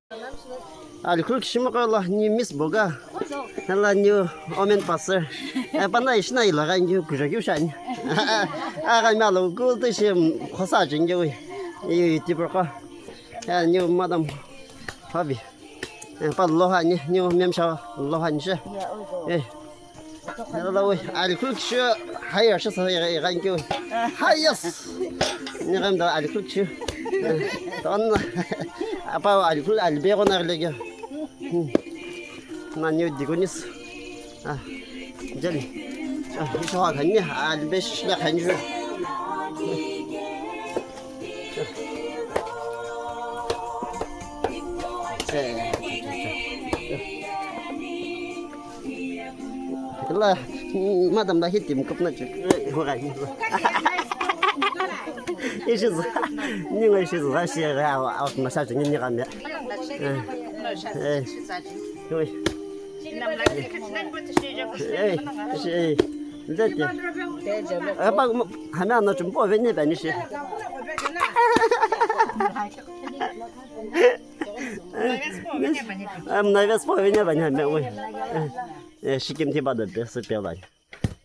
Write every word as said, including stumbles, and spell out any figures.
Alikhulu kishimoqo lo new Miss Boga. Ela new women pastor. E, pana ishi na ilo gha new kujo kiu shani. Agha mi alo ku te shi khosa jingyo. Iyo YouTuber ko. Ya new madam. Habi. E, pa lo ha ni new memsha lo ha ni shi. E. Yala we, alikhulu kishu, higher shi sa, ya, ya, thank you. Highest. Ni gam da alikhulu kishu. Ton. Apa alikhulu albe ko na lege. Hmm. Na new deaconess. Ah. Jali. Ah, ishi ha khani, albe shi la khani. Eh. La, madam la hitim kupna chik. Horai. Ishi za. Ni ngai ishi za shi ga au na sa ni ni ga me. Eh. Eh. Oi. Eh, shi, eh. Ndete. Eh, pa, hana na chumbo veni bani shi. Am na vespo veni bani me oi. Eh, shikim ti ba da best pe bani.